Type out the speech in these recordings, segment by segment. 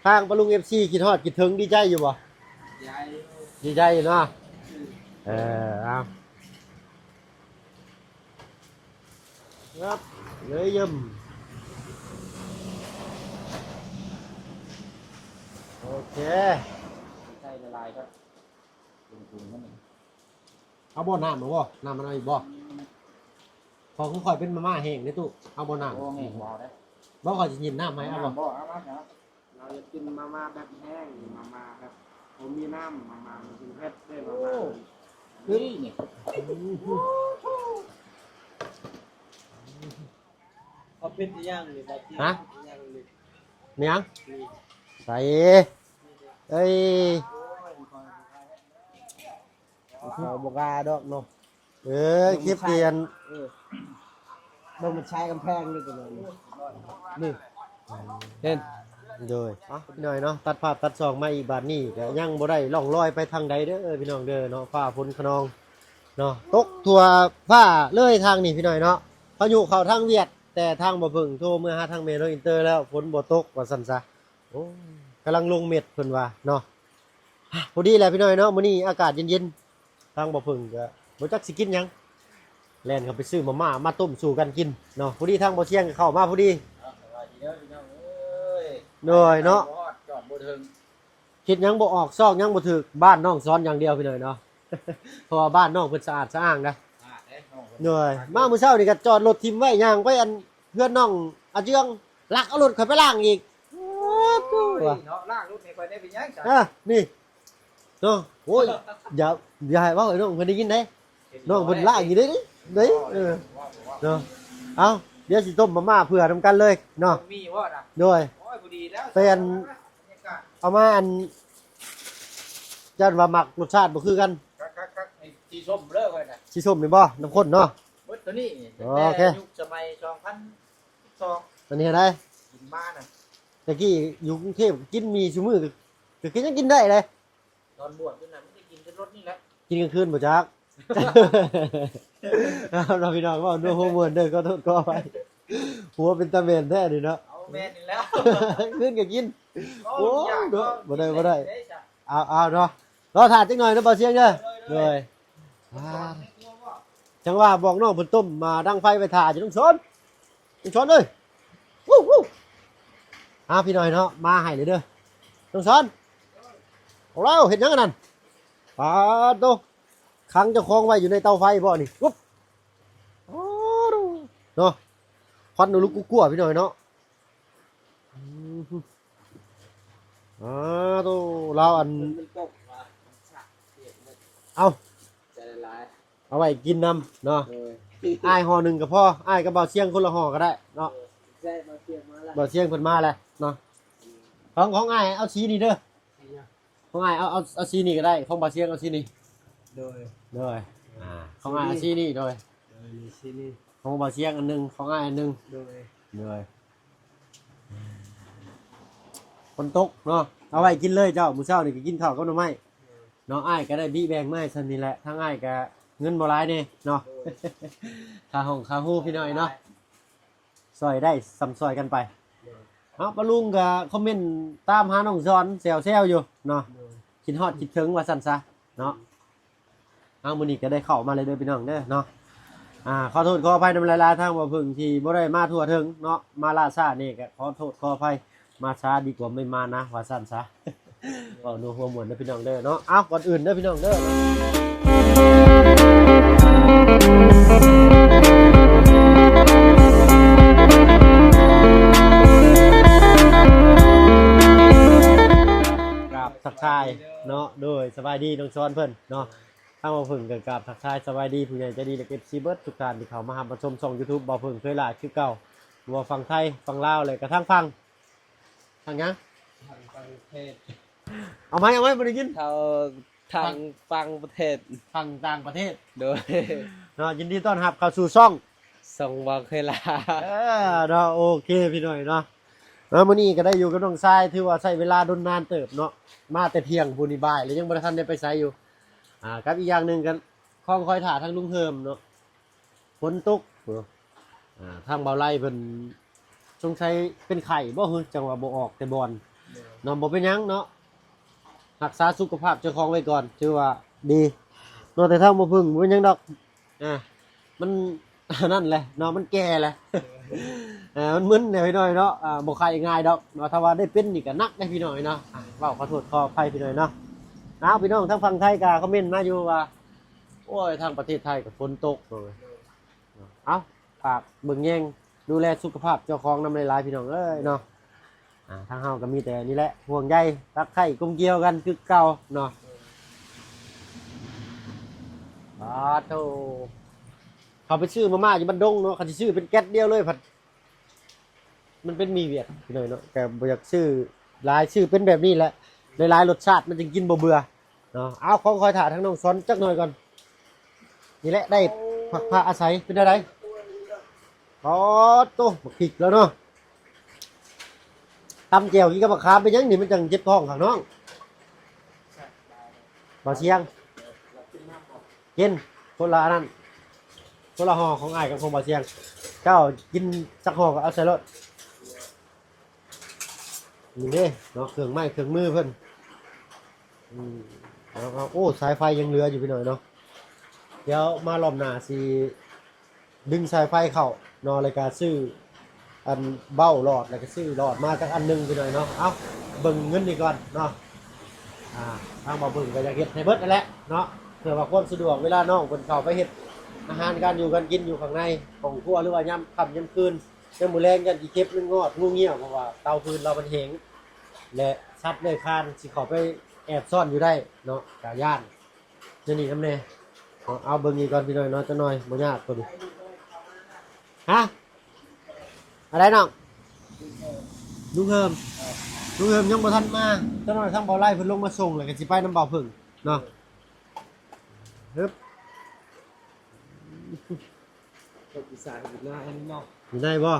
ທາງປ້າລຸງ ເອັຟຊີ ຄິດຮອດຄິດເຖິງ ດີໃຈຢູ່ບໍ່? ໃຈຢູ່ ດີໃຈຢູ່ເນາະ. ເອີ ເອົາ ຄັບ ເລີຍຢ້ຳ ໂອເຄ ໃສ່ຫຼາຍໆກໍລົງທຶນມັນ. ເອົາບໍ່ນ້ຳ ເອົາບໍ່ນ້ຳ ມັນເອົາອີກບໍ່? ອືມ ຂໍຄືຂ້ອຍເປັນມາມ່າແຫ້ງເດ້ຕູ້ ເອົາບໍ່ນ້ຳ? ໂອ້ ແຫ້ງບໍ່ເອົາເດ້ ບໍ່ ຂ້ອຍຊິຍິນນ້ຳໃຫ້ ເອົາບໍ່? ບໍ່ ເອົາມາ ເອົາ. ລາວຢາກກິນມາມ່າແບບແຫ້ງ ມາມ່າແບບບໍ່ມີນ້ຳ ມາມ່າມັນເປັນເຜັດເດ້ ມາມ່າ. ໂອ້ ນີ້ ນີ້ ເອົາເຜັດອີຫຍັງນີ້ ບາດນີ້ ຮະ ເຜັດອີຫຍັງນີ້ ແມ່ນຫຍັງ? ນີ້ ໃສ່ ເອີຍ ໂອ້ຍ ເຂົາບໍ່ກ້າດອກເນາະ. ເອີ ເບິ່ງ ຄລິບ ມັນ ທີ່ອັນ ເອີ ເບິ່ງມັນຊາຍກຳແພງນີ້ ຕົວນີ້ ນີ້ ເຫັນ ໂດຍ ເອົ້າ ພີ່ນ້ອງເນາະ ຕັດພາບຕັດຊ່ອງມາອີກ ບາດນີ້ກໍຍັງບໍ່ໄດ້ລ່ອງລອຍໄປທາງໃດເດີ ພີ່ນ້ອງເດີເນາະ. ຟ້າຝົນຂະນອງເນາະ ຕົກທົ່ວຟ້າເລີຍທາງນີ້ ພີ່ນ້ອງເນາະ. ພາຍຸເຂົ້າທາງຫວຽດ ແຕ່ທາງບໍ່ເພິ່ງໂທເມືອຫາທາງແມ່ນ້ອງອິນເຕີແລ້ວ ຝົນບໍ່ຕົກວ່າຊັ້ນຊະ. ໂອ້ ກຳລັງລົງເມັດເພິ່ນວ່າເນາະ. ພໍດີແຫຼະ ພີ່ນ້ອງເນາະ ມື້ນີ້ອາກາດເຢັນໆ ທາງບໍ່ເພິ່ງກໍບໍ່ຈັກຊິກິນຫຍັງ ແລ່ນເຂົ້າໄປຊື້ມາມ່າມາຕົ້ມສູ່ກັນກິນເນາະ. ພໍດີທາງບໍ່ຊຽງກໍເຂົ້າມາພໍດີ. ເອົາ ສະບາຍດີເດີພີ່ນ້ອງເອີຍ. ໂດຍເນາະ ຈອດບໍ່ເຖິງ ຄິດຫຍັງບໍ່ອອກ ຊອກຫຍັງບໍ່ຖືກ ບ້ານນ້ອງສອນຢ່າງດຽວ ພີ່ນ້ອງເນາະ. ເພາະວ່າບ້ານນ້ອງເພິ່ນສະອາດສະອ້າງນະ. ສະອາດເດ້ນ້ອງເພິ່ນ. ໂດຍ ມາມື້ເຊົ້ານີ້ກໍຈອດລົດຖິ້ມໄວ້ ຍ່າງໄປອັນເຮືອນນ້ອງອາເຈືອງ ລັກເອົາລົດຂ້ອຍໄປລ້າງອີກ. ໂອ້ຍ ເນາະ ລ້າງລົດໃຫ້ຂ້ອຍໄດ້ເປັນຫຍັງຊະ? ອ່າ ນີ້ ເນາະ. ໂອ້ຍ ຢ່າ ຢ່າໃຫ້ເວົ້າໃຫ້ນ້ອງເພິ່ນໄດ້ຍິນເດ້. ນ້ອງເພິ່ນລ້າງຢູ່ເດ້ ເດ້. ເອີ ເນາະ. ເອົາ ດຽວຊິຕົ້ມມາມ່າເພື່ອນຳກັນເລີຍເນາະ. ມີບໍ່ນະ? ໂດຍ ໂອ້ຍ ພໍດີແລ້ວ ແຕ່ອັນ ເອົາມາອັນ ຢ້ານວ່າມັກລົດຊາດບໍ່ຄືກັນ. ຄັກໆໆ ນີ້ສີສົ້ມເດີຂ້ອຍນະ. ສີສົ້ມນີ້ບໍ່? ນ້ຳຂ້ນເນາະ. ເບິດໂຕນີ້ ໂອເຄ ແຕ່ຍຸກສະໄໝສອງພັນສິບສອງ ອັນນີ້ໃດ໋ ກິນມານະ. ແຕ່ກີ້ຢູ່ກຸງເທບກິນໝີ່ຊຸມື້ ກໍ ກໍ ກໍຍັງກິນໄດ້ເດ້. ຕອນບວດຢູ່ນັ້ນມີແຕ່ກິນແຕ່ລົດນີ້ແຫຼະ ກິນກາງຄືນບໍ່ຈັກ. ເອົາເນາະ ພີ່ນ້ອງ ເວົ້ານົວຫົວມ່ວນເດີ ຂໍໂທດຂໍອະໄພ. ຫົວເປັນຕາແມ່ນແທ້ນີ້ເນາະ. ເອົາ ແມ່ນນີ້ແຫຼະ ຄືນກໍກິນ. ໂອ້ຍ ເນາະ ບໍ່ໄດ້ ບໍ່ໄດ້. ເອົາ ເອົາເນາະ ລໍຖ້າຈັກໜ່ອຍເນາະ ບ່າວຊຽງເດີ. ໂດຍ ໂດຍ ອ່າ ຈັງຫວະບອກນ້ອງເພິ່ນຕົ້ມມາດັງໄຟໄວ້ຖ້າຢູ່ ນ້ອງສອນ ນ້ອງສອນເອີຍ. ວູ້ ວູ້ ອ່າ ພີ່ນ້ອງເນາະ ມາໃຫ້ເລີຍເດີ ນ້ອງສອນ. ເອົາແລ້ວ ເຮັດຫຍັງອັນນັ້ນ? ປາດໂຕ ຂັງເຈົ້າຂອງໄວ້ຢູ່ໃນເຕົາໄຟບໍ່ນີ້? ວຶບ ໂອ້ ເນາະ ຄວັນລຸກກຸ້ວໆ ພີ່ນ້ອງເນາະ. ອືມ ອ່າ ໂຕ ລາວອັນ ມັນຕົກວ່າ ເອົາ ໃຈລະລາຍ ເອົາໄວ້ກິນນຳເນາະ. ໂດຍ ອ້າຍຫໍ່ໜຶ່ງກໍພໍ ອ້າຍກັບບ່າວຊຽງຄົນລະຫໍ່ກໍໄດ້ເນາະ. ໂດຍ ໃຊ່ ບ່າວຊຽງມາແລ້ວ ບ່າວຊຽງເພິ່ນມາແລ້ວເນາະ. ຂອງ ຂອງອ້າຍເອົາສີນີ້ເດີ ຂອງອ້າຍເອົາ ເອົາ ເອົາສີນີ້ກໍໄດ້ ຂອງບ່າວຊຽງເອົາສີນີ້. ໂດຍ ໂດຍ ອ່າ ຂອງອ້າຍເອົາສີນີ້ ໂດຍ ໂດຍ ນີ້ສີນີ້ ຂອງບ່າວຊຽງອັນໜຶ່ງ ຂອງອ້າຍອັນໜຶ່ງ. ໂດຍ ໂດຍ ຝົນຕົກເນາະ ເອົາໄວ້ກິນເລີຍເຈົ້າ ມື້ເຊົ້ານີ້ກໍກິນເຂົ້າກັບໜໍ່ໄມ້ເນາະ. ອ້າຍກໍໄດ້ບິແບ່ງມາໃຫ້ສ່ຳນີ້ແຫຼະ ທາງອ້າຍກໍເງິນບໍ່ຫຼາຍແດ່ເນາະ. ໂດຍ ຄ່າຫ້ອງຄ່າໂຮງພີ່ນ້ອງເນາະ ຊ່ອຍໄດ້ສ່ຳຊ່ອຍກັນໄປ. ໂດຍ ເອົາ ປ້າລຸງກໍຄອມເມັນຕາມຫານ້ອງສອນແຊວໆຢູ່ເນາະ. ໂດຍ ຄິດຮອດຄິດເຖິງວ່າຊັ້ນຊະເນາະ. ເອົາ ມື້ນີ້ກໍໄດ້ເຂົ້າມາແລ້ວເດີພີ່ນ້ອງເດີເນາະ. ອ່າ ຂໍໂທດຂໍອະໄພນຳຫຼາຍໆ ທາງບໍ່ເພິ່ງທີ່ບໍ່ໄດ້ມາທົ່ວເຖິງເນາະ ມາລ່າຊ້າແດ່ກໍຂໍໂທດຂໍອະໄພ. ມາຊ້າດີກວ່າໄມ່ມານະ ວ່າຊັ້ນຊະ. ເວົ້ານົວຫົວມ່ວນເດີພີ່ນ້ອງເດີເນາະ. ເອົາ ກ່ອນອື່ນເດີພີ່ນ້ອງເດີ ກາບທັກທາຍເນາະ ໂດຍ ສະບາຍດີນ້ອງສອນເພິ່ນເນາະ. ທາງບ່າວເຜິ້ງກໍກາບທັກທາຍສະບາຍດີຜູ້ໃຫຍ່ໃຈດີ ແລະ ເອັຟຊີ ເບິດທຸກທ່ານທີ່ເຂົ້າມາຮັບມາຊົມຊ່ອງຢູທູບບ່າວເຜິ້ງເຜີຍຫຼ້າຄືເກົ່າ ບໍ່ວ່າຝັ່ງໄທ ຝັ່ງລາວ ແລະ ກະທາງຝັ່ງ ທາງຫຍັງ? ທາງຕ່າງປະເທດ. ເອົາໃໝ່ ເອົາໃໝ່ ບໍ່ໄດ້ຍິນ. ເຂົ້າທາງຝັ່ງປະເທດ. ຝັ່ງຕ່າງປະເທດ. ໂດຍ. ເນາະ ຍິນດີຕ້ອນຮັບເຂົ້າສູ່ຊ່ອງ ຊ່ອງບ່າວເຂີຍຫຼ້າ. ເອີ ເນາະ ໂອເຄ ພີ່ນ້ອງເນາະ. ເອີ ມື້ນີ້ກໍໄດ້ຢູ່ກັບນ້ອງຊາຍ ຖືວ່າໃຊ້ເວລາດົນນານເຕີບເນາະ ມາແຕ່ທ່ຽງພຸ້ນນີ້ ບ່າຍແລ້ວ ຍັງບໍ່ທັນໄດ້ໄປໃສຢູ່. ອ່າ ກັບອີກຢ່າງໜຶ່ງກໍຄອງຄອຍຖ້າທາງລຸງເຮີມເນາະ ຝົນຕົກ. ອ່າ ທາງບ່າວໄລເພິ່ນສົງໄສເປັນໄຂ້ບໍ່ ຫື ຈັ່ງວ່າບໍ່ອອກແຕ່ບ່ອນ. ໂດຍ. ເນາະ ບໍ່ເປັນຫຍັງເນາະ ຮັກສາສຸຂະພາບເຈົ້າຂອງໄວ້ກ່ອນ ຖືວ່າດີເນາະ. ແຕ່ທາງບໍ່ເພິ່ງບໍ່ເປັນຫຍັງດອກ ອ່າ ມັນ ອັນນັ້ນແຫຼະເນາະ ມັນແກ່ແຫຼະ ເອີ ມັນມຶນແຫຼະພີ່ນ້ອງເນາະ ອ່າ ບໍ່ໄຂ້ງ່າຍດອກເນາະ. ຖ້າວ່າໄດ້ເປັນນີ້ກໍໜັກເດ້ພີ່ນ້ອງເນາະ ອ່າ ເວົ້າຂໍໂທດຂໍອະໄພພີ່ນ້ອງເນາະ. ເອົາ ພີ່ນ້ອງທາງຝັ່ງໄທກໍຄອມເມັນມາຢູ່ວ່າ ໂອ້ຍ ທາງປະເທດໄທກໍຝົນຕົກ ເອົາ ຝາກເບິ່ງແຍງດູແລສຸຂະພາບເຈົ້າຂອງນຳຫຼາຍໆ ພີ່ນ້ອງເອີຍເນາະ. ອ່າ ທາງເຮົາກໍມີແຕ່ນີ້ແຫຼະ ຫ່ວງໃຍຮັກໃຄ່ກົມກຽວກັນຄືເກົ່າເນາະ. ປາດໂທ ເຂົາໄປຊື້ມາມ່າຢູ່ບ້ານດົງເນາະ ຄັນຊິຊື້ເປັນແກັດດຽວເລີຍ ພັດມັນເປັນໝີ່ຫວຽດພີ່ນ້ອງເນາະ ກໍບໍ່ຢາກຊື້ຫຼາຍ ຊື້ເປັນແບບນີ້ແຫຼະ ຫຼາຍໆລົດຊາດມັນຈຶ່ງກິນບໍ່ເບື່ອເນາະ. ເອົາ ຂອງຄອຍຖ້າທາງນ້ອງສອນຈັກໜ່ອຍກ່ອນ. ນີ້ແຫຼະ ໄດ້ພັກພາອາໄສ ເປັນແນວໃດ? ປາດໂຕ ບັກພິກແລ້ວເນາະ ຕຳແຈ່ວກິນກັບບັກຂາມ ເປັນຫຍັງນີ້ ມັນຈັ່ງເຈັບທ້ອງຂ້າງນ້ອງ? ບໍ່ສຽງ ກິນຄົນລະອັນນັ້ນ ຄົນລະຫໍ່ຂອງອ້າຍກັບຂອງບໍ່ສຽງ. ເຈົ້າກິນຈັກຫໍ່ກໍເອົາໃສ່ໂລດ. ນີ້ເດ້ເນາະ ເຄື່ອງໄມ້ເຄື່ອງມືເພິ່ນ ອືມ ເອົາໆ ໂອ້ ສາຍໄຟຍັງເຫຼືອຢູ່ພີ່ນ້ອງເນາະ. ດຽວມາລອບໜ້າຊິດຶງສາຍໄຟເຂົ້າເນາະ ແລ້ວກະຊື້ອັນເບົ້າຫຼອດ ແລ້ວກະຊື້ຫຼອດມາຈັກອັນໜຶ່ງພີ່ນ້ອງເນາະ. ເອົາ ເບິ່ງເງິນນີ້ກ່ອນເນາະ. ອ່າ ທາງບ່າວເບິ່ງກໍຢາກເຮັດໃຫ້ເບິດນັ້ນແຫຼະເນາະ ເພື່ອວ່າຄວາມສະດວກເວລານ້ອງເພິ່ນເຂົ້າໄປເຮັດອາຫານການຢູ່ການກິນຢູ່ຂ້າງໃນຫ້ອງຄົວ ຫຼືວ່າຍາມຄ່ຳຍາມຄືນ ຍາມມື້ແລງຢ້ານຂີ້ເຂັບມັນງອດງູງຽວ ເພາະວ່າເຕົາຟືນລາວມັນແຫ້ງ ແລະ ສັດເລືອຍຄານຊິເຂົ້າໄປແອບຊ້ອນຢູ່ໄດ້ເນາະ ກະຢ້ານ. ແນວນີ້ນຳແດ່ ເອົາ ເບິ່ງອີກກ່ອນພີ່ນ້ອງເນາະ ຈັກໜ່ອຍ ບໍ່ຍາກຕົວນີ້. ຮະ ອັນໃດນ້ອງ? ລຸງເຮີມ ລຸງເຮີມຍັງບໍ່ທັນມາ ຈັກໜ່ອຍທາງເບົາໄລ່ເພິ່ນລົງມາສົ່ງ ແລ້ວກໍຊິໄປນຳເບົາເພິ່ງເນາະ. ຮຶບ ເຮັດວິຊາເຮັດງານເນາະ ໄດ້ບໍ່?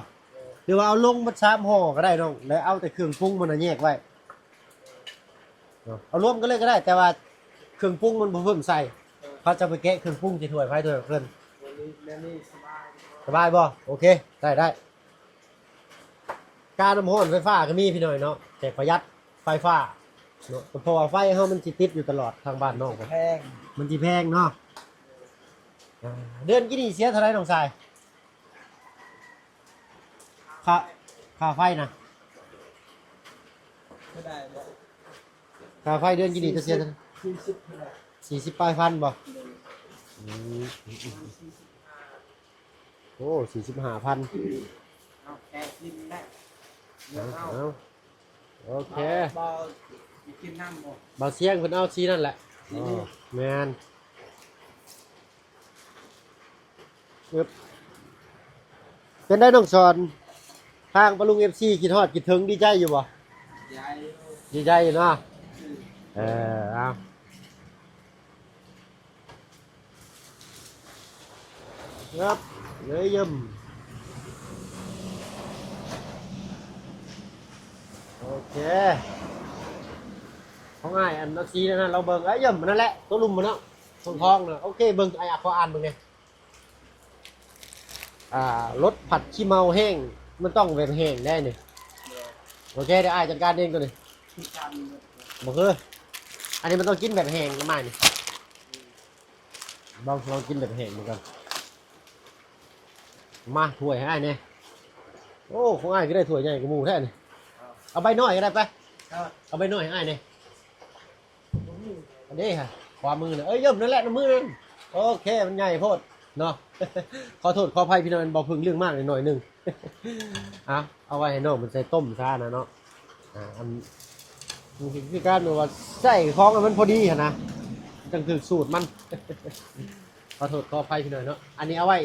ເອີ ຫຼືວ່າເອົາລົງໝົດສາມຫໍ່ກໍໄດ້ນ້ອງ ແລ້ວເອົາແຕ່ເຄື່ອງປຸງມັນນະແຍກໄວ້ເນາະ ເອົາລວມກັນເລີຍກໍໄດ້ ແຕ່ວ່າເຄື່ອງປຸງມັນບໍ່ເພີ່ມໃສ່ ເອີ ເຂົາຈະໄປແກະເຄື່ອງປຸງທີ່ຖ້ວຍໃຜຖ້ວຍເພິ່ນ. ແນວນີ້ ແນວນີ້ສະບາຍ ສະບາຍບໍ່? ໂອເຄ ໄດ້ ໄດ້. ການ້ຳຮ້ອນໄຟຟ້າກໍມີພີ່ນ້ອງເນາະ ແຕ່ປະຢັດໄຟຟ້າເນາະ ເພາະວ່າໄຟເຮົາມັນຊິຕິດຢູ່ຕະຫຼອດທາງບ້ານນ້ອງ ແພງ ມັນຊິແພງເນາະ. ອ່າ ເດືອນກີ້ນີ້ເສຍເທົ່າໃດນ້ອງຊາຍ? ຄ່າ ຄ່າໄຟນະ ເທົ່າໃດບໍ່? ຄ່າໄຟເດືອນກີ້ນີ້ຈະເສຍເທົ່າໃດ? ສີ່ສິບ ສີ່ສິບປາຍພັນບໍ່? ໂດຍ ອືມ ໂອ້ ສີ່ສິບຫ້າພັນ ເອົາແກະກິນແລ້ວ ເອົາ ເອົາ ເອົາ ໂອເຄ ເອົາ ບໍ່ກິນນ້ຳບໍ່? ບ່າວຊຽງເພິ່ນເອົາສີນັ້ນແຫຼະ ສີນີ້ ອໍ ແມ່ນ ອຶບ ເປັນໃດນ້ອງສອນ ທາງປະລຸງ ເອັຟຊີ ຄິດຮອດຄິດເຖິງ ດີໃຈຢູ່ບໍ່? ດີໃຈຢູ່ ດີໃຈຢູ່ເນາະ ອືມ ເອີ ເອົາ ເອີບ ເອີຍ ເຢີ້ມ ໂອເຄ ຂອງອ້າຍ ອັນເອົາສີນັ້ນ ລອງເບິ່ງ ເອີຍ ເຢີ້ມ ອັນນັ້ນແຫຼະ ຕົວລຸ່ມມັນເນາະ ທອງໆນະ ໂອເຄ ເບິ່ງ ອ້າຍ ຂໍອ່ານເບິ່ງແດ່ ອ່າ ລົດພັດຂີ້ເມົາແຫ້ງ ມັນຕ້ອງແບບແຫ້ງແດ່ນີ້ ໂອເຄ ດຽວອ້າຍຈັດການເອງຕົວນີ້ ບໍ່ຄື ອັນນີ້ມັນຕ້ອງກິນແບບແຫ້ງນຳອ້າຍນີ້. ລອງ ລອງກິນແບບແຫ້ງເບິ່ງກ່ອນ ມາ ຖ້ວຍໃຫ້ອ້າຍແດ່ ໂອ້ ຂອງອ້າຍຄືໄດ້ຖ້ວຍໃຫຍ່ກວ່າໝູ່ແທ້ນີ້ ເອົາໃບນ້ອຍກໍໄດ້ໄປ ເອົາໃບນ້ອຍໃຫ້ອ້າຍແດ່ ອັນນີ້ຫະ ຂວາມືນະ ເອີຍ ເຢີ້ມ ນັ້ນແຫຼະ ນ້ຳມືນັ້ນ ໂອເຄ ມັນໃຫຍ່ໂພດເນາະ ຂໍໂທດຂໍອະໄພພີ່ນ້ອງ ເບົາເພິ່ງເລື່ອງມາກໜ້ອຍໜຶ່ງ ເອົາ ເອົາໄວ້ໃຫ້ນ້ອງເພິ່ນໃສ່ຕົ້ມຊານະເນາະ ອ່າ ອັນ ຄືການແບບວ່າໃສ່ຂອງໃຫ້ມັນພໍດີຫັ້ນນະ ຈັ່ງຖືກສູດມັນ ຂໍໂທດຂໍອະໄພພີ່ນ້ອງເນາະ ອັນນີ້ເອົາໄວ້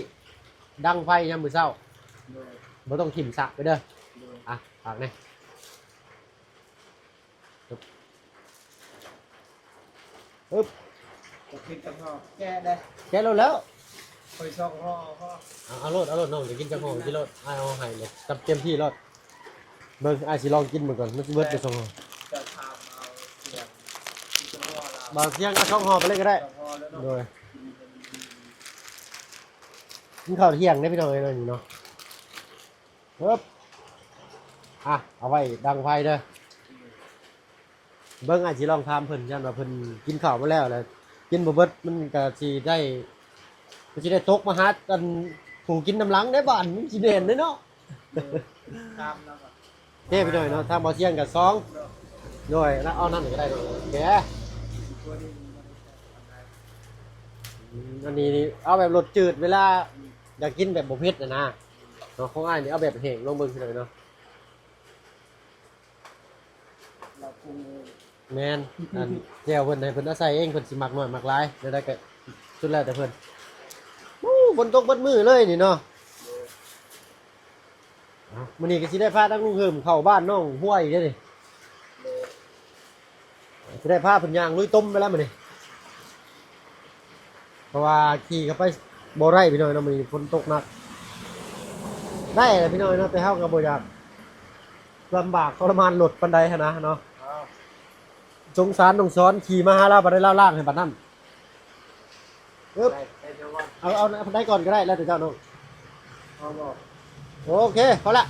ດັງໄຟຍາມມື້ເຊົ້າ ໂດຍ ບໍ່ຕ້ອງຖິ້ມສະໄປເດີ ໂດຍ ອ່ະ ຝາກແດ່ ອຶບ ຈະກິນຈັກຫໍ່ ແກະໄດ້ ແກະໂລດແລ້ວ ຂ້ອຍສອງຫໍ່ພໍ ເອົາ ເອົາໂລດ ເອົາໂລດ ນ້ອງຈະກິນຈັກຫໍ່ກິນໂລດ ອ້າຍເອົາໃຫ້ເລີຍ ຈັບເຕັມທີ່ໂລດ ເບິ່ງ ອ້າຍຊິລອງກິນເບິ່ງກ່ອນ ມັນຊິເບິດໄປສອງຫໍ່ ຈະຖາມເອົາສຽງ ບໍ່ສຽງ ເອົາສອງຫໍ່ໄປເລີຍກໍໄດ້ ສອງຫໍ່ແລ້ວເນາະ ໂດຍ ກິນເຂົ້າທ່ຽງເດ້ພີ່ນ້ອງເອີຍ ນີ້ເນາະ. ເອີບ ອ່ະ ເອົາໄວ້ດັງໄຟເດີ. ເບິ່ງ ອ້າຍຊິລອງຖາມເພິ່ນ ຢ້ານວ່າເພິ່ນກິນເຂົ້າມາແລ້ວ ແລ້ວກິນບໍ່ເບິດ ມັນກະຊິໄດ້ ມັນຊິໄດ້ຕົກມາຫາອັນຜູ້ກິນນຳຫຼັງໃນບ້ານ ມັນຊິແມ່ນເດ້ເນາະ. ເອີ ຕາມແລ້ວກໍ ເດ້ພີ່ນ້ອງເນາະ ທາງບໍ່ສຽງກໍສອງ ໂດຍ ແລ້ວເອົານັ້ນກໍໄດ້ເນາະ ໂອເຄ ອືມ ອັນນີ້ນີ້ເອົາແບບລົດຈືດ ເວລາຢາກກິນແບບບໍ່ເຜັດນະນະ ເນາະ ຂອງອ້າຍນີ້ເອົາແບບແຫ້ງ ລອງເບິ່ງພີ່ນ້ອງເນາະ. ລາວປຸງເອງ ແມ່ນ ອັນແຈ່ວເພິ່ນໃຫ້ເພິ່ນເອົາໃສ່ເອງ ເພິ່ນຊິມັກໜ້ອຍມັກຫຼາຍ ແນວໃດກໍສຸດແລ້ວແຕ່ເພິ່ນ. ໂອ້ ຝົນຕົກເບິດມື້ເລີຍນີ້ເນາະ. ເອົ້າ ມື້ນີ້ກໍຊິໄດ້ພາທາງລຸງເຮີມເຂົ້າບ້ານນ້ອງຫ້ວຍເດ້ນີ້ ຊິໄດ້ພາເພິ່ນຍ່າງລຸຍຕົມໄປແລ້ວມື້ນີ້ ເພາະວ່າຂີ່ເຂົ້າໄປບໍ່ໄດ້ພີ່ນ້ອງເນາະ ມື້ນີ້ຝົນຕົກໜັກ. ໄດ້ແຫຼະພີ່ນ້ອງເນາະ ແຕ່ເຮົາກໍບໍ່ຢາກລຳບາກທໍລະມານລົດປານໃດຫັ້ນນະເນາະ. ອ້າວ ສົງສານນ້ອງສອນ ຂີ່ມາຫາລາວ ບັດໃດລາວລ້າງໃຫ້ບັດນັ້ນ. ເອີບ ໄດ້ ໄດ້ແຕ່ວ່າ ເອົາ ເອົາ ເອົາໄດ້ກ່ອນກໍໄດ້ ແລ້ວແຕ່ເຈົ້ານ້ອງ. ເອົາບໍ່? ໂອເຄ ພໍລະ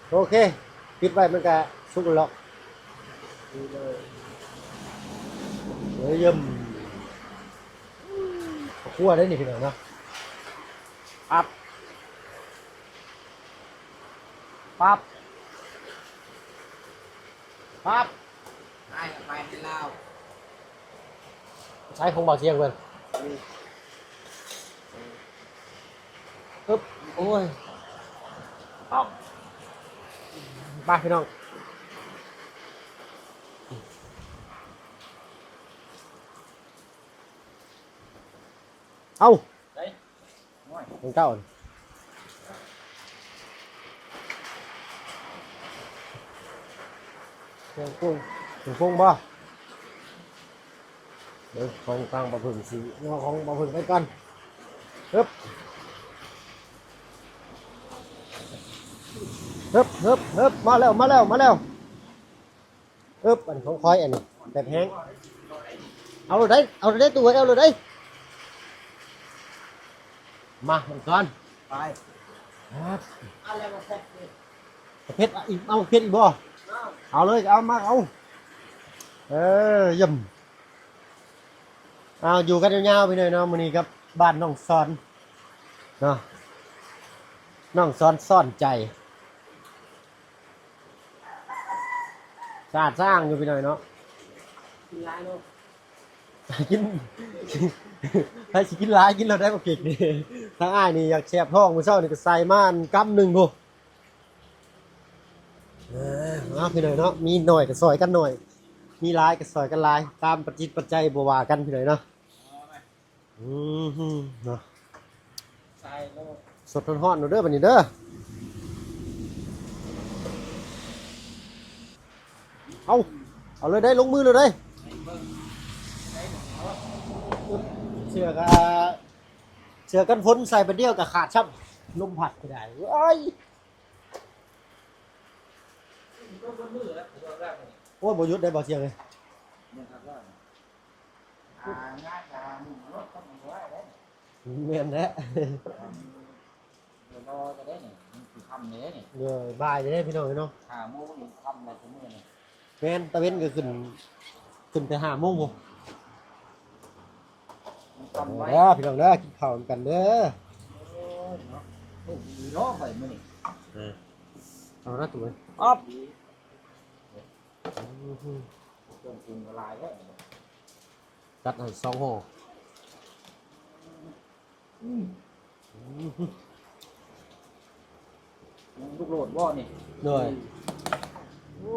ໂອເຄ ປິດໄວ້ມັນກະສຸກແລ້ວ. ເອີຍ ຢ້ຳ ຄົວໄດ້ນີ້ພີ່ນ້ອງເນາະ. ປັບ ປັບ ປັບ ອ້າຍເອົາໄປໃຫ້ລາວ ໃຊ້ຂອງບ່າວສຽງເພິ່ນ. ອຶບ ໂອ້ຍ ເອົາ ມາພີ່ນ້ອງ ເອົາ ໃສ ຂອງເຈົ້າ ເຄື່ອງປຸງ ເຄື່ອງປຸງບໍ່? ເບິ່ງຂອງທາງບ່າວເພິ່ງຊິ ເອົາຂອງບ່າວເພິ່ງໄປກ່ອນ. ຮຶບ ຮຶບ ຮຶບ ຮຶບ ມາແລ້ວ ມາແລ້ວ ມາແລ້ວ. ອຶບ ອັນຂອງຂ້ອຍອັນນີ້ແບບແຫ້ງ ເອົາໂລດໄດ໋ ເອົາໂລດໄດ໋ ຕູ້ເອີຍ ເອົາໂລດໄດ໋. ມາ ມັນກ່ອນ ໄປ ຄັບ ເອົາແລ້ວບໍ່ເຜັດ ເຜັດອີກ ເອົາເຜັດອີກບໍ່? ເອົາ ເອົາເລີຍ ເອົາ ມາ ເອົາ ເອີ ຢ້ຳ ເອົາ ຢູ່ກັນຍາວໆ ພີ່ນ້ອງເນາະ ມື້ນີ້ກັບບ້ານນ້ອງສອນເນາະ ນ້ອງສອນ ສອນໃຈ. ສະອາດສະອ້າງຢູ່ພີ່ນ້ອງເນາະ ກິນຫຼາຍເນາະ ກິນ ໃຜຊິກິນຫຼາຍ ກິນໂລດໄດ໋ ບັກເພັກນີ້ ທາງອ້າຍນີ້ຢາກແສບທ້ອງ ມື້ເຊົ້ານີ້ກໍໃສ່ມາອັນກຳໜຶ່ງພຸ້ນ. ເອີ ເອົາພີ່ນ້ອງເນາະ ມີໜ້ອຍກໍຊ່ອຍກັນໜ້ອຍ ມີຫຼາຍກໍຊ່ອຍກັນຫຼາຍ ຕາມປັດຈິດປັດໄຈ ບໍ່ວ່າກັນພີ່ນ້ອງເນາະ. ອືມ ເນາະ ໃສ່ໂລດ ສົດຮ້ອນໆ ໂລດເດີ ບັດນີ້ເດີ ເອົາ ເອົາເລີຍໄດ໋ ລົງມືເລີຍໄດ໋. ເສື້ອກະ ເສື້ອກັນຝົນໃສ່ບາດດຽວກະຂາດຊ້ຳ ລົມພັດກໍໄດ້ ເອີຍ ໂອ້ຍ ບໍ່ຢຸດໄດ໋ ບໍ່ສຽງເອີຍ. ອ່າ ງານກະໜຸ່ມລົດກໍບໍ່ໄດ້ເດ້. ແມ່ນແຫຼະ ເດີ ລໍກໍໄດ້ນີ້ ມັນຊິຄ່ຳແລ້ວນີ້ ເດີ ບ່າຍແລ້ວພີ່ນ້ອງເອີຍເນາະ ຫ້າໂມງນີ້ຄ່ຳແລ້ວຊຸມື້ນີ້. ແມ່ນ ຕາເວັນກໍຂຶ້ນ ຂຶ້ນແຕ່ຫ້າໂມງພຸ້ນ ມັນຄ່ຳໄວ ເດີ ພີ່ນ້ອງເດີ ກິນເຂົ້ານຳກັນເດີ. ໂອ້ຍເນາະ ໂຊກດີເນາະ ຂ້ອຍມື້ນີ້ ເອີ ເອົານະຕູ້ເອີຍ ອອບ ເຄື່ອງປຸງກໍຫຼາຍແທ້ ຈັດໃຫ້ສອງຫໍ່. ອືມ ອືມ ລູກໂລດບໍ່ນີ້? ໂດຍ ໂອ້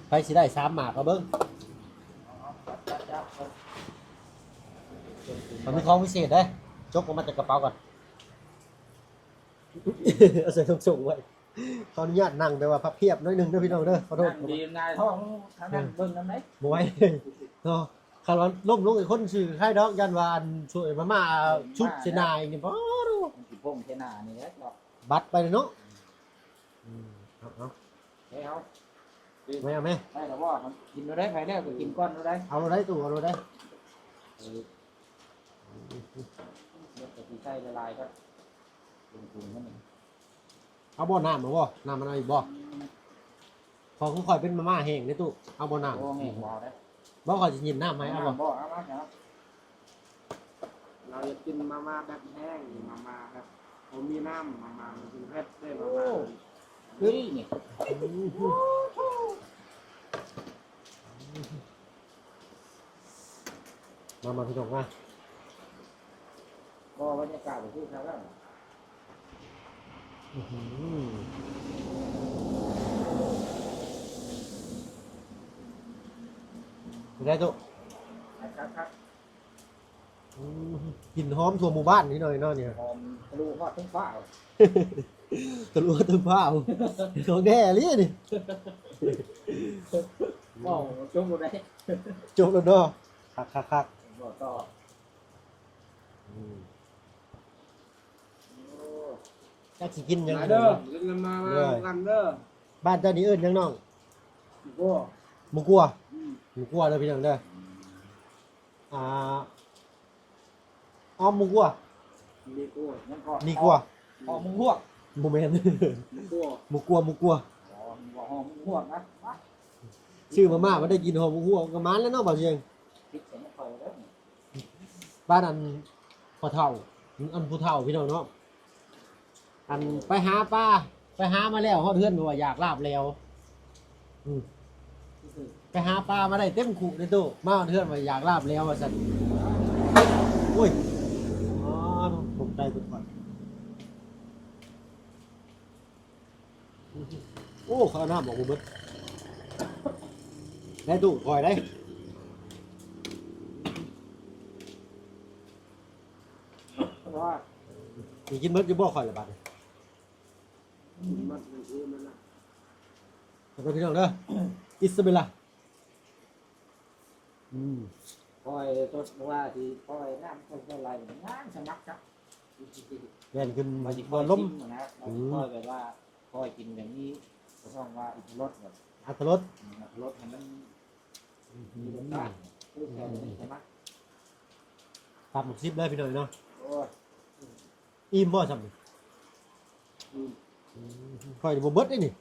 ໃຜຊິໄດ້ສາມໝາກ ເອົາເບິ່ງ ມັນມີຂອງພິເສດເດ້ ຈົກອອກມາຈາກກະເປົາກ່ອນ ເອົາໃສ່ຖົງໂສ້ງໄວ້. ຂໍອະນຸຍາດນັ່ງ ແບບວ່າພັບພຽບໜ້ອຍໜຶ່ງເດີພີ່ນ້ອງເດີ ຂໍໂທດ ນັ່ງດີຫງາຍທ້ອງທາງນັ້ນ ເອີ ເບິ່ງນຳໄດ໋ ບໍ່ໄຫວເນາະ. ຄັນວ່າລົ້ມລົງອີກຄົນຊື່ຄ້າຍດອກ ຢ້ານວ່າອັນ ຊ່ວຍມາມ່າຊຸດເສນາອີກນີ້ ປາດໂທ້ ມັນຊິພົງເສນານີ້ແຫຼະເນາະ ບັດໄປເນາະ. ອືມ ເອົາ ເອົາ ເອົາ ແມ່ ເອົາແມ່ ໄດ້ແລ້ວບໍ່? ກິນໂລດໄດ໋ ໃຜແລ້ວກໍກິນກ່ອນໂລດໄດ໋ ເອົາໂລດໄດ໋ ຕູ້ ເອົາໂລດໄດ໋. ເອີ ມັນກໍຊິໃສ່ຫຼາຍໆ ກໍລົງທຶນມັນ ເອົາບໍ່ ນ້ຳເອົາບໍ່ ນ້ຳມັນເອົາອີກບໍ່? ອືມ ຂອງຂ້ອຍເປັນມາມ່າແຫ້ງເດ້ຕູ້ ເອົາບໍ່ນ້ຳ? ບໍ່ ແຫ້ງບໍ່ເອົາເດ້. ບໍ່ ຂ້ອຍຊິຍິບນ້ຳໃຫ້ ເອົາບໍ່? ບໍ່ ເອົາມາ ເອົາ. ເຮົາຢາກກິນມາມ່າແບບແຫ້ງ ມາມ່າແບບບໍ່ມີນ້ຳ ມາມ່າມັນເປັນເຜັດເດ້ ມາມ່າ. ໂອ້ ເຮີ້ຍ ນີ້ ມາ ມາ ພີ່ນ້ອງມາ. ບໍ່ ບັນຍາກາດຄືຄັກແລ້ວ. ອືຫື ເປັນໄດຕູ້? ຄັກໆໆ. ອືມ ກິ່ນຫອມທົ່ວໝູ່ບ້ານນີ້ໜ້ອຍເນາະນີ້. ຫອມທະລຸຮອດເທິງຟ້າ ທະລຸຮອດເທິງຟ້າ. ຂອງແທ້ອີ່ຫຼີນີ້. ເວົ້າຈົບແລ້ວໄດ໋ ຈົບແລ້ວເນາະ. ຄັກໆໆ. ເວົ້າຕໍ່. ອືມ ໂອ້ ຈັກຊິກິນຫຍັງ ມາເດີ ກິນກັນມາ ມານຳກັນເດີ. ບ້ານເຈົ້ານີ້ເອີ້ນຫຍັງນ້ອງ? ໝູ່ກົວ ໝູ່ກົວ. ອືມ ໝູ່ກົວເດີພີ່ນ້ອງເດີ. ອ່າ ອ້ອມໝູ່ກົວ ນີ້ກົວ ຍັງກໍ ນີ້ກົວ ອ້ອມໝູ່ຫົວກ. ບໍ່ແມ່ນ ໝູ່ກົວ ໝູ່ກົວ ໝູ່ກົວ. ອໍ ນຶກວ່າຫໍ່ໝູ່ຫົວກນະ. ມາ ຊື້ມາມ່າ ບໍ່ໄດ້ກິນຫໍ່ໝູ່ຫົວກ ກໍມານແລ້ວເນາະ ບ່າວຊຽງ. ບ້ານອັນພໍ່ເຖົ້າ ອັນຜູ້ເຖົ້າພີ່ນ້ອງເນາະ ອັນໄປຫາປາ ໄປຫາມາແລ້ວຮອດເຮືອນວ່າຢາກລາບແຫຼວ. ອືມ ໄປຫາປາມາໄດ້ເຕັມຄຸເດ້ຕູ້ ມາຮອດເຮືອນວ່າຢາກລາບແຫຼວວ່າຊັ້ນ. ໂອ້ຍ ອໍ ຕົກໃຈເບິດກ່ອນ. ໂອ້ ຂ້ອຍເອົານ້ຳອອກບໍ່ເບິດ ໄດ້ຕູ້ ຄ່ອຍໄດ້. ວ່າ ຊິກິນເບິດຢູ່ບໍ່ຂ້ອຍລະບາດນີ້? ກິນເບິດ ມັນຄືມັນນະ. ເອົາເດີພີ່ນ້ອງເດີ ບິສມິລລາ. ອືມ ຄ່ອຍຕົດວ່າຊິຄ່ອຍນ້ຳຄ່ອຍໄຫຼ ງານສະໝັກຈັກ ແລ່ນຂຶ້ນ ວ່າຊິຄ່ອຍ ບໍ່ລົມ ຊິມນະ. ອືມ ຄ່ອຍແບບວ່າຄ່ອຍກິນແບບນີ້ ກໍຕ້ອງວ່າອັດຕະລົດແບບ ອັດຕະລົດ ອືມ ອັດຕະລົດໃຫ້ມັນ ອືມ ມີລົດຊາດ ຄືແຖວນີ້ສະໝັກ. ຕັບໝາກຊິບເລີຍພີ່ນ້ອງເນາະ. ໂອ້ຍ ອີ່ມບໍ່ຊ່ຳນີ້? ອືມ ຂ້ອຍນີ້ບໍ່ເບິດເດ້ນີ້.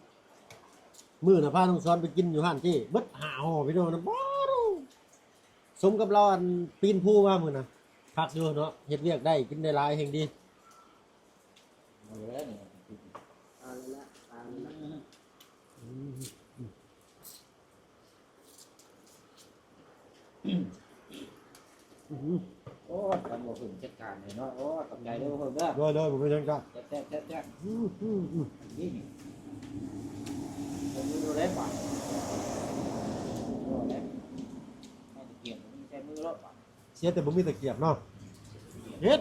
ມື້ນະພານ້ອງສອນໄປກິນຢູ່ຮ້ານເຈ້ ເບິດຫ້າຫໍ່ພີ່ນ້ອງນະ. ໂອ້ ສົມກັບລາວອັນປີນພູມາມື້ນະ. ຄັກຢູ່ເນາະ ເຮັດວຽກໄດ້ ກິນໄດ້ຫຼາຍແຮງດີ. ເອົາແລ້ວນີ້ ເອົາແລ້ວ ເອົາແລ້ວ. ອືມ ອືມ ໂອ້ຍ ທ່ານບໍ່ເພິ່ງຈັດການໃຫ້ເນາະ. ໂອ້ຍ ຂອບໃຈເດີເພິ່ງເດີ. ໂດຍໆ ບໍ່ເປັນຫຍັງຈ້າ. ແຊບໆໆໆ. ອືມໆໆ. ອັນນີ້ນີ້ ເປັນມື້ແລກບາດ ບໍ່ແລ້ວ ໃຫ້ຕະກຽມ ໃຊ້ມືໂລດບາດ. ເສຍແຕ່ບໍ່ມີຕະກຽບເນາະ ເຮັດ.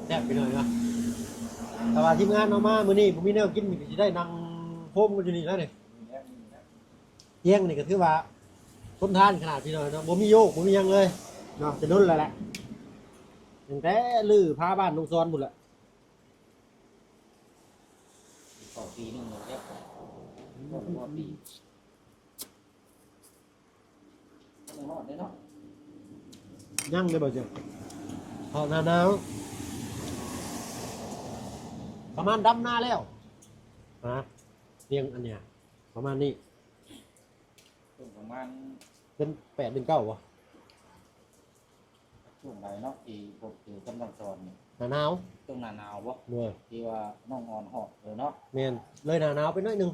ແຊບໄປໜ້ອຍເນາະ. ຖ້າວ່າທີມງານເຮົາມາມື້ນີ້ບໍ່ມີແນວກິນ ກໍຊິໄດ້ນັ່ງໂຮມກັນຢູ່ນີ້ແລ້ວນີ້. ຕຽງນີ້ກໍຖືວ່າທົນທານຂະໜາດພີ່ນ້ອງເນາະ ບໍ່ມີໂຍກ ບໍ່ມີຫຍັງເລີຍເນາະ. ຈະດົນແລ້ວແຫຼະ ຕັ້ງແຕ່ຮື້ພາບ້ານນ້ອງສອນພຸ້ນແຫຼະ. ເຂົ້າປີໜຶ່ງແລ້ວ ຮອດ ຮອດປີ ຍັງບໍ່ຮອດເດ້ເນາະ. ຍັງເດ້ບໍ່ເຈົ້າ ຮອດໜ້າໜາວ ປະມານດຳນາແລ້ວ ຮະ ລຽງອັນເນີ້ຍ ປະມານນີ້ ປະມານເດືອນແປດເດືອນເກົ້າບໍ່? ຊ່ວງໃດເນາະ ທີ່ພົບເຈີກັບນ້ອງສອນນີ້? ໜ້າໜາວ ຊ່ວງໜ້າໜາວບໍ່? ໂດຍ ທີ່ວ່ານ້ອງອອນຮອດເລີຍເນາະ. ແມ່ນ ເລີຍໜ້າໜາວໄປໜ້ອຍໜຶ່ງ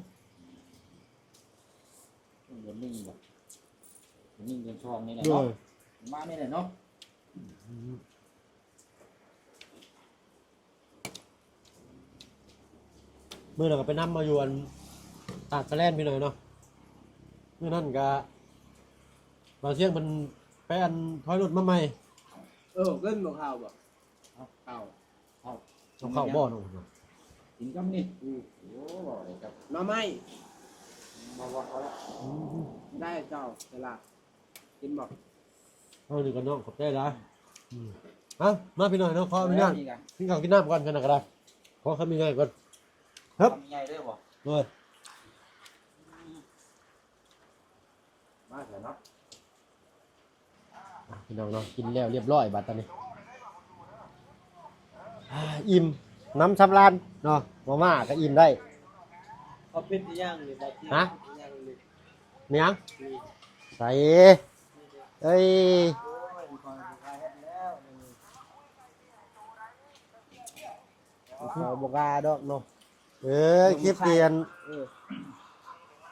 ຊ່ວງເດືອນໜຶ່ງບໍ່? ເດືອນໜຶ່ງເດືອນສອງນີ້ແຫຼະເນາະ. ໂດຍ ປະມານນີ້ແຫຼະເນາະ. ອືມ ມື້ນັ້ນກໍໄປນຳມາຢູ່ອັນຕາດສະແລນພີ່ນ້ອງເນາະ. ມື້ນັ້ນກໍບ່າວຊຽງເພິ່ນໄປອັນຖອຍລົດມາໃໝ່. ເອີ ເອີ້ນບໍ່ເຂົ້າບໍ່? ເຂົ້າ ເຂົ້າ ເຂົ້າບໍ່ນ້ອງ? ກິນກັບນີ້ ອືມ ໂອ້ ເວົ້າໄດ້ກັບໜໍ່ໄມ້ ບໍ່ ບໍ່ ພໍແລ້ວ. ອືມ ໄດ້ເຈົ້າ ເວລາ ກິນບໍ່? ເອົານີ້ກໍນ້ອງ ຂອບໃຈຫຼາຍ. ອືມ ເອົາ ມາພີ່ນ້ອງເນາະ ຂໍອະນຸຍາດກິນເຂົ້າກິນນ້ຳກ່ອນ ກັນນະກໍໄດ້. ຂໍຄຳໃຫຍ່ໆກ່ອນ ຄຳໃຫຍ່ເລີຍບໍ່? ໂດຍ ມາເຖາະເນາະ. ອ່ະ ພີ່ນ້ອງເນາະ ກິນແລ້ວລຽບຮ້ອຍບາດຕອນນີ້ ອ່າ ອີ່ມ. ນຳສຳລານເນາະ ມາມ່າກໍອີ່ມໄດ້. ເຂົາເປັນອີຫຍັງນີ້ ບາດນີ້? ຮະ? ເປັນອີຫຍັງນີ້? ມີຫຍັງ? ນີ້ ໃສ? ເອີຍ ໂອ້ຍ ຂ້ອຍບໍ່ກ້າເຮັດແລ້ວນີ້ ຂ້ອຍບໍ່ກ້າດອກເນາະ. ເອີ ເບິ່ງ ຄລິບ ມັນໃສ່ ທີ່ອັນ ເອີ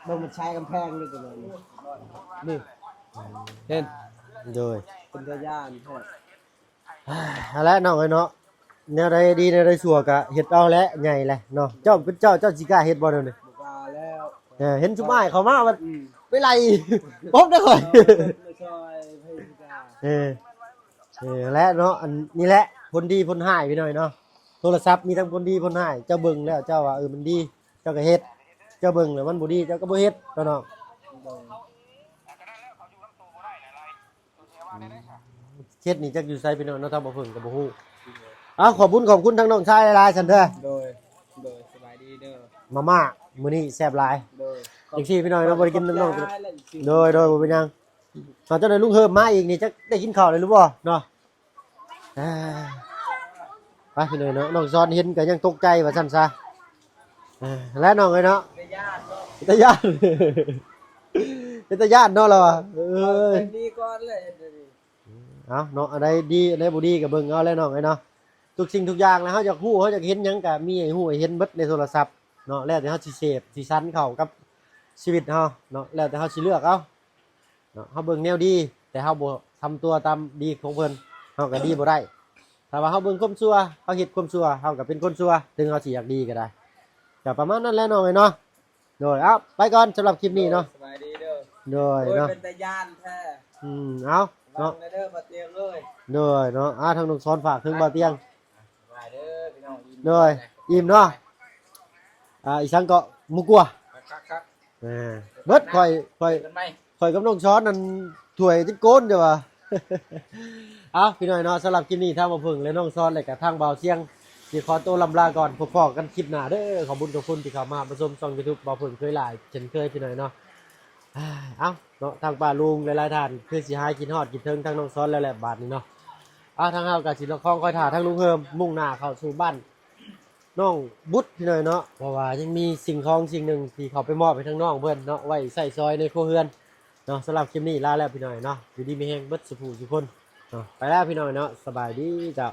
ເບິ່ງມັນໃສ່ກຳແພງເລີຍຕົວນັ້ນນີ້ ນີ້ ເຫັນ? ໂດຍ ເປັນຕາຢ້ານແທ້. ຫັ້ນແຫຼະນ້ອງເອີຍເນາະ ແນວໃດດີແນວໃດຊົ່ວກະເຮັດເອົາແຫຼະ ໃຫຍ່ແຫຼະເນາະ. ເຈົ້າເປັນເຈົ້າ ເຈົ້າຊິກ້າເຮັດບໍ່ແນວນີ້? ບໍ່ກ້າແລ້ວ. ເອີ ເຫັນຊຸມອ້າຍເຂົ້າມາບັດ ອືມ ໄປໄລ່ ປົບເດ້ຂ້ອຍ ເອີ ໄປຊ່ອຍ ໃຜຊິກ້າ. ເອີ ເອີ ແຫຼະເນາະ ອັນນີ້ແຫຼະ ຜົນດີຜົນຮ້າຍພີ່ນ້ອງເນາະ. ໂທລະສັບມີທັງຜົນດີຜົນຮ້າຍ ເຈົ້າເບິ່ງແລ້ວເຈົ້າວ່າ ເອີ ມັນດີ ເຈົ້າກໍເຮັດ ເຈົ້າເບິ່ງແລ້ວມັນບໍ່ດີ ເຈົ້າກໍບໍ່ເຮັດເນາະ. ໂດຍ ອືມ ເຂດນີ້ຈັກຢູ່ໃສພີ່ນ້ອງເນາະ ທາງບ່າວເຜິ້ງກໍບໍ່ຮູ້. ເອົາ ຂອບບຸນຂອບຄຸນທາງນ້ອງຊາຍຫຼາຍໆຊັ້ນເດີ. ໂດຍ ໂດຍ ສະບາຍດີເດີ. ມາມ່າມື້ນີ້ແຊບຫຼາຍ. ໂດຍ ຈັ່ງຊີ້ພີ່ນ້ອງເນາະ ບໍ່ໄດ້ກິນນຳນ້ອງ. ໂດຍ ໂດຍ ບໍ່ເປັນຫຍັງ. ເອົາ ເຈົ້າໄດ້ລຸງເຮີມມາອີກນີ້ ຈັກໄດ້ກິນເຂົ້າແລ້ວຫຼືບໍ່ເນາະ? ອ່າ ໄປພີ່ນ້ອງເນາະ ນ້ອງຊອນເຫັນກໍຍັງຕົກໃຈວ່າຊັ້ນຊະ. ອ່າ ແລະນ້ອງເອີຍເນາະ ເປັນຕາຢ້ານເນາະ ເປັນຕາຢ້ານ ເປັນຕາຢ້ານເນາະລາວວ່າ. ເອີຍ ເປັນດີກ່ອນເລີຍ ເຮັດແນວນີ້. ເອົາເນາະ ອັນໃດດີ ອັນໃດບໍ່ດີກໍເບິ່ງເອົາແຫຼະນ້ອງເອີຍເນາະ. ທຸກສິ່ງທຸກຢ່າງນະ ເຮົາຢາກຮູ້ເຮົາຢາກເຫັນຫຍັງ ກໍມີໃຫ້ຮູ້ໃຫ້ເຫັນເບິດໃນໂທລະສັບເນາະ. ແລ້ວແຕ່ເຮົາຊິເສບຊິສັນເຂົ້າກັບຊີວິດເຮົາເນາະ ແລ້ວແຕ່ເຮົາຊິເລືອກເອົາ. ເນາະ ເຮົາເບິ່ງແນວດີ ແຕ່ເຮົາບໍ່ທຳຕົວຕາມດີຂອງເພິ່ນ ເຮົາກໍດີບໍ່ໄດ້. ຖ້າວ່າເຮົາເບິ່ງຄວາມຊົ່ວ ເຮົາເຮັດຄວາມຊົ່ວ ເຮົາກໍເປັນຄົນຊົ່ວ ເຖິງເຮົາຊິຢາກດີກໍໄດ້. ກໍປະມານນັ້ນແຫຼະນ້ອງເອີຍເນາະ. ໂດຍ ເອົາ ໄປກ່ອນສຳລັບຄລິບນີ້ເນາະ. ໂດຍ ສະບາຍດີເດີ. ໂດຍ ໂອ້ຍ ເນາະ ເປັນຕາຢ້ານແທ້. ອືມ ເອົາ ລະວັງເນາະ ເດີບ່າວຕຽງເອີຍ. ໂດຍ ເນາະ ອ່າ ທາງນ້ອງຊອນຝາກເຖິງບ່າວຕຽງ. ສະບາຍດີເດີພີ່ນ້ອງ. ໂດຍ ອີ່ມເນາະ. ອ່າ ອີ່ສັງເກາະ ໝູ່ກົວ. ຄັກໆໆ. ອ່າ ເບິດ ຂ້ອຍ ຂ້ອຍ ຂ້ອຍກັບນ້ອງຊອນນັ້ນຖ້ວຍຕິດໂກນເດ້ວ່າ. ເອົາ ພີ່ນ້ອງເນາະ ສຳລັບຄລິບນີ້ທາງບ່າວເຜິ້ງ ແລະ ນ້ອງຊອນ ແລະກະທາງບ່າວຊຽງ ຊິຂໍໂຕລ່ຳລາກ່ອນ. ພົບພໍ້ກັນຄລິບໜ້າເດີ. ຂອບບຸນຂອບຄຸນທີ່ເຂົ້າມາຮັບມາຊົມຊ່ອງ YouTube ບ່າວເຜິ້ງເຄີຍຫຼາຍເຊັ່ນເຄີຍ ພີ່ນ້ອງເນາະ. ເອົາເນາະ ທາງປ້າລຸງຫຼາຍໆທ່ານ ຄືຊິຫາຍຄິດຮອດຄິດເຖິງທາງນ້ອງຊອນແລ້ວແຫຼະບາດນີ້ເນາະ. ເອົາ ທາງເຮົາກໍຊິລະຄອງຄອຍຖ້າທາງລຸງເຮີມ ມຸ່ງໜ້າເຂົ້າສູ່ບ້ານ ນ້ອງບຸດ ພີ່ນ້ອງເນາະ. ເພາະວ່າຍັງມີສິ່ງຂອງສິ່ງໜຶ່ງທີ່ເຂົາໄປມອບໃຫ້ທາງນ້ອງເພິ່ນເນາະ ໄວ້ໃຊ້ສອຍໃນຄົວເຮືອນເນາະ. ສຳລັບຄລິບນີ້ລາແລ້ວ ພີ່ນ້ອງເນາະ. ຢູ່ດີມີແຮງເບິດສູ່ຜູ້ສູ່ຄົນເນາະ. ໄປແລ້ວ ພີ່ນ້ອງເນາະ. ສະບາຍດີເຈົ້າ.